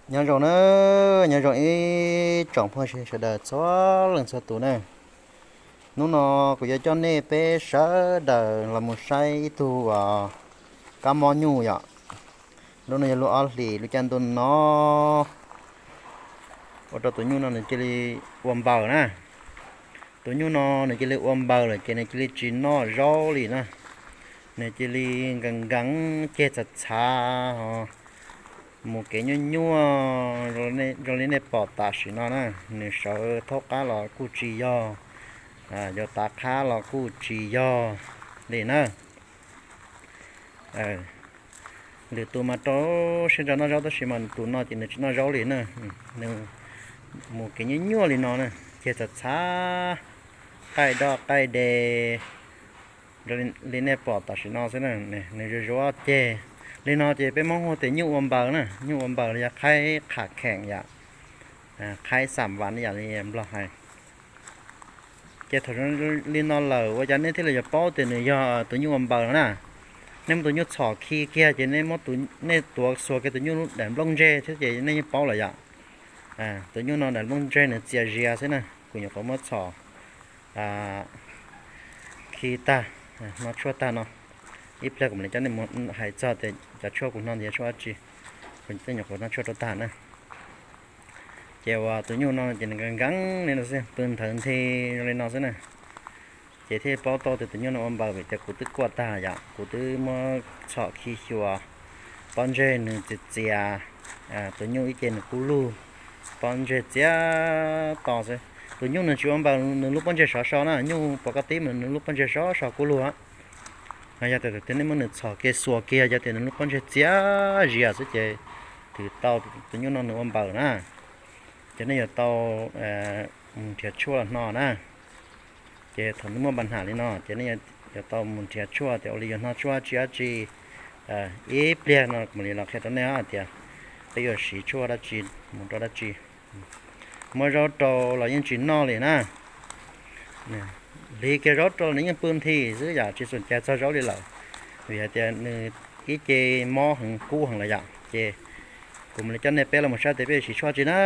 Nyob zoo na, nyob zoo ib tsoom phooj ywg sawv daws txhua leej txhua tus na. Hnub no kuv yuav coj nej peb sawv daws los mus saib ib tug uas kab mob nyuj yom. Lub no yog lub ob hlis lub caij ntuj no, ua rau tus nyuj no nws cia li ua npaws na. Tus nyuj no nws cia li ua npaws lawm ces nws cia li tsis noj zaub li na. Nws cia li nkees nkees ceg txhav txhav ho mus kev nyuaj nyuaj zoo li nej pom tam sim no na. Nws sawv thaub qab los kuj tsis yog, yuav tav qhab los kuj tsis yog li na. Lwm tus mas rau siab ntso noj zaub tab sis mas tus no ces nws tsis noj zaub li na. Nws mus kev nyuaj nyuaj li no na, ceg txhav txhav, qaij doj qaij de li nej pom tam sim no xwb na. Nws zuav zuav ceg li no ces peb Hmoob hu tias nyuj ua npaws na, nyuj ua npaws los yog qhaib qham kheem yom, qhaib xam vas yam li Nplog hais. Ces thaum li no lawm ua cas nej thiaj li yuav paub tias nws yog tus nyuj ua npaws no na? Nej muab tus nyuj txhom khi kiag ces nej tuav xuas kiag tus nyuj daim nplooj ntseg thiab ces nej yeej paub lawm yom. Tus nyuj no daim nplooj ntseg nws txias zias xwb na, kuv nyuam qhuav muab txhom khi tag, hno tshuaj tag no. Ib pliag kuv mam li coj nej mus hais txog tias cov tshuaj kuv hno ntawd yog tshuaj dab tsi, kuv nyuam qhuav hno tshuaj rau tag na. Ces uas tus nyuj no ces nws nkees nkees li no xwb, pw nthawv nthi zoo li no xwb na. Ces thiaj paub tau tias tus nyuj no ua npaws vim tias kuv twb kuaj tag yom, kuv twb muab txhom khi xyuas, pob ntseg nws txias txias, tus nyuj ib ce nws kub lug, pob ntseg txias to xwb. Tus nyuj nws tsis ua npaws, nws lub pob ntseg sov so na, nyuj pov kab tib mas nws lub pob ntseg sov so kub lug. Yog tias thaum twg nej muab nws txhom kiag xuas kiag yog tias nws lub pob ntseg txias zias xwb ces twb tau tus nyuj no nws ua npaws na. Ces nej yuav tau mus nrhiav tshuaj los hno na. Ces thaum nej muaj npa nham li no ces nej yuav tau mus nrhiav tshuaj tias ua li yuav hno tshuaj dab tsi dab tsi. Ib pliag no kuv mam li los qhia rau nej hais tias peb yuav siv tshuaj dab tsi mus rau dab tsi. Muab zaub rau los yeej tsis noj li na. Hliv kiag zaub rau nws yeej pw nthi xwb yom, tsis xum cai txog zaub li lawm. Vim hais tias nws ib ce mob heev kub heev lawm yom. Ces kuv mam li coj nej peb los mus saib tias peb yuav siv tshuaj tsi na.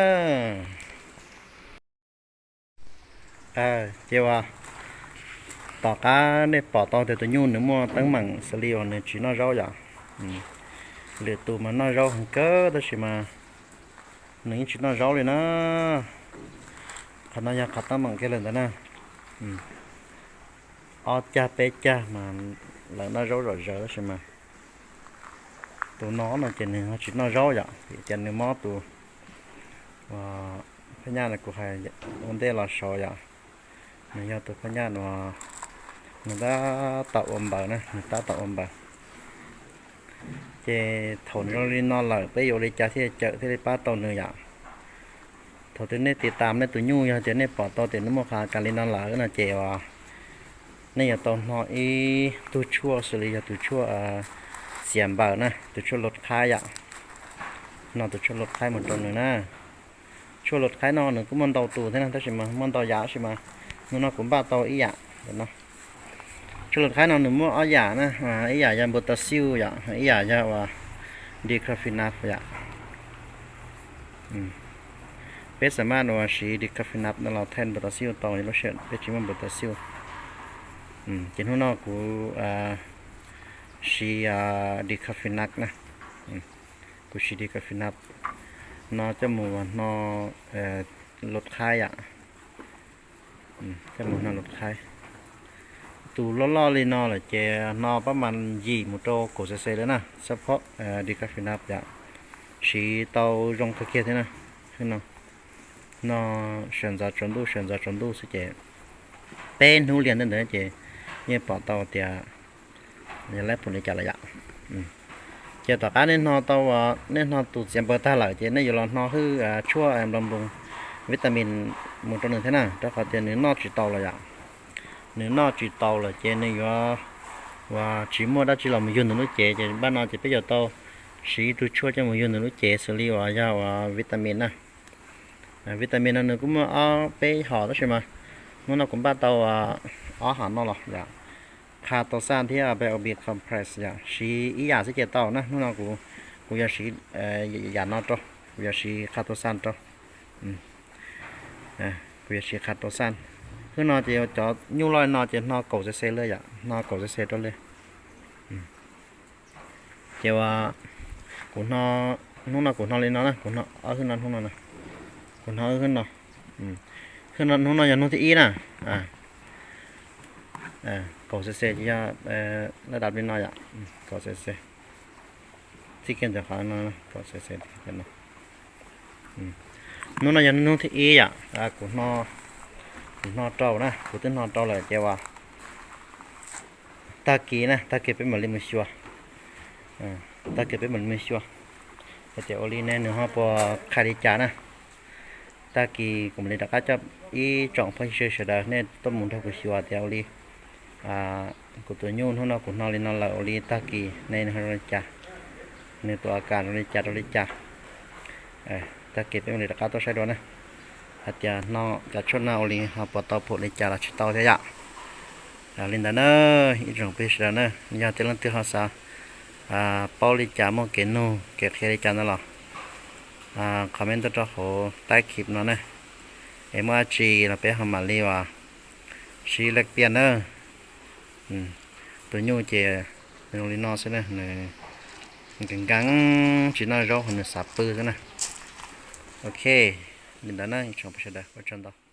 Ces uas tom qab nej pom tau tias tus nyuj nws muaj teeb meem xws li uas nws tsis noj zaub yom. Lwm tus mas noj zaub heev kawg tab sis mas nws yeej tsis noj zaub li na. Qhov no yog qhov teeb meem kiag lawm ntawd na. Ob cag peb cag mas lawv noj zaub zom zaws tab sis mas tus no no ces nws ho tsis noj zaub yom, vim tias nws mob tus phab nyaj no kuv hais ua ntej los saud yom. Nws yog tus phab nyaj no, nws tab tom ua npaws na, nws tab tom ua npaws. Ces thaum nws zoo li no lawm peb yuav ua li cas thiaj cawm thiaj li pab tau nws yom? Thaum twg nej tiv tam nej tus nyuj yog tias nej pom tau tias nws muaj qhov kas li no lawm no ces uas nej yuav tau hno ib tug tshuaj xws li yog tus tshuaj xiav npaws na, tus tshuaj lod qhaib yom. Hno tus tshuaj lod qhaib mus rau nws na. Tshuaj lod qhaib no nws kuj muaj ntau tus thiab na, tab sis mas muaj ntau yam tab sis mas hnub no kuv npaj tau ib yam no. Tshuaj lod qhaib no nws muaj ob yam na, ib yam yog npau tav xiuj yom, ib yam yog uas diclofenac yom. Peb xam maj uas siv diclofenac no los thaij npau tav xiuj tau, lub sij hawm peb tsis muaj npau tav xiuj. Ces hnub no kuv siv diclofenac na, kuv siv diclofenac no coj mus hno lod qhaib yom. Coj mus hno lod qhaib. Tus loj loj li no lawm ces hno pab mas yim mus rau kaum cc lawm na, xab phob diclofenac yom. Siv tau zoo kawg kiag thiab na. Hno sawv ntxov tsaus ntuj sawv ntxov tsaus ntuj xwb ces peb hnub liag ntawd ntawd ces yeej pom tau tias yog lab pum li cas lawm yom. Ces tom qab nej hno tau, nej hno tus txiav npaws tag lawm ces nej yuav los hno hwj tshuaj nplo nploos vitamin mus rau nws thiab na, rau qhov tias nws noj tsis tau lawm yom. Nws noj tsis tau lawm ces nws yuav uas tsis muaj dab tsi los mus yug nws lub cev, ces npaj no ces peb yuav tau siv ib tug tshuaj coj mus yug nws lub cev xws li uas yog uas vitamin na. Vitamin no nws kuj muaj ob peb hom tab sis mas hnub no kuv npaj tau ob hom no los yom, qha tau xaj thiab B O B complex yom, siv ib yam xwb ces tau na. Hnub no kuv, kuv yuav siv yam no rau. Kuv yuav siv qhab tau xaj rau. Kuv yuav siv qhab tau xaj. Hwj no ces cov nyuj loj no ces hno kaum cc lawm yom, hno kaum cc rau lawm. Ces uas kuv hno, hnub no kuv hno li no na, kuv hno ob hwj no hnub no na. Kuv hno ob hwj no. Hwj no hnub no yog hnub thib ib na. Kaum cc ces yog laj dab li no yom, kaum cc. Txij kiag ntawm qhov no, kaum cc txij kiag ntawm no. Hnub no yog hnub thib ib yom, kuv, kuv hno rau na, kuv twb hno rau lawm ces uas tag kis na, tag kis peb mam li mus xyuas. Tag kis peb mam li mus xyuas hais tias ua li ne nws ho puas qhia li cas na. Tag kis kuv mam li rov qab coj ib tsoom phooj ywg sawv daws nej tuaj mus nrog kuv xyuas tias ua li kuv tus nyuj hnub no kuv hno li no lawm ua li tag kis ne nws ho zoo li cas, nws tus a kas zoo li cas rau li cas. Tag kis peb mam li rov qab tuaj saib dua na, hais tias hno kav tshuaj no ua li ho puas tau phom li cas los tsis tau thiab yom. Li ntawd na, ib tsoom phooj ywg sawv daws na, yog tias leej twg ho xav paub li cas muaj kev nug kev qhia li cas ntawd los comment tuaj rau hauv tab khib no na. Es muaj dab tsi los peb ho mam li uas sib laj piaj na. Tus nyuj ces nws zoo li no xwb na, nws nkees nkees tsis noj zaub, nws xav pw xwb na. Ok, li ntawd na ib tsoom phooj ywg sawv daws, ua tsaug ntau.